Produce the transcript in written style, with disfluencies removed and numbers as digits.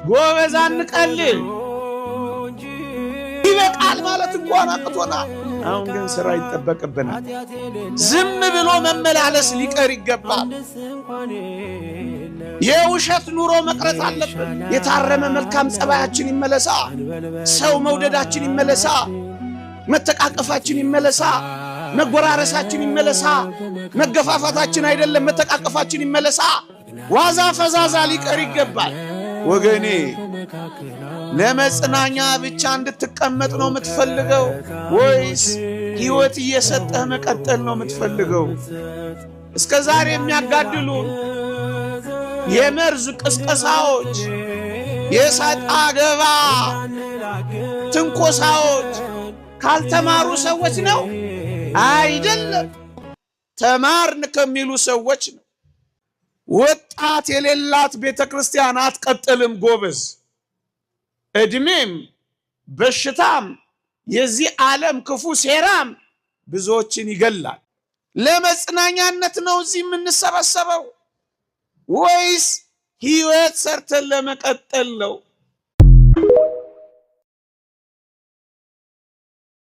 ጎበዝ አንቀልል። ይበቃል ማለት እንኳን አቅቶናል። አሁን ግን ስራ ይጠበቅብናል። ዝም ብሎ መመላለስ ሊቀር ይገባል። የውሸት ኑሮ መቅረት አለብን። የታረመ መልካም ጸባያችን ይመለሳ። ሰው መውደዳችን ይመለሳ። መተቃቀፋችን ይመለሳ። መጎራረሳችን ይመለሳ። መገፋፋታችን አይደለም መተቃቀፋችን ይመለሳ። ዋዛ ፈዛዛ ሊቀር ይገባል። ወገኔ ለመጽናኛ ብቻ እንድትቀመጥ ነው የምትፈልገው ወይስ ሕይወት እየሰጠህ መቀጠል ነው የምትፈልገው? እስከ ዛሬ የሚያጋድሉ የመርዝ ቅስቀሳዎች፣ የእሳት አገባ ትንኮሳዎች ካልተማሩ ሰዎች ነው አይደለም፣ ተማርን ከሚሉ ሰዎች ነው። ወጣት የሌላት ቤተ ክርስቲያን አትቀጥልም ጎበዝ። እድሜም በሽታም የዚህ ዓለም ክፉ ሴራም ብዙዎችን ይገላል። ለመጽናኛነት ነው እዚህ የምንሰበሰበው ወይስ ሕይወት ሰርተን ለመቀጠል ነው?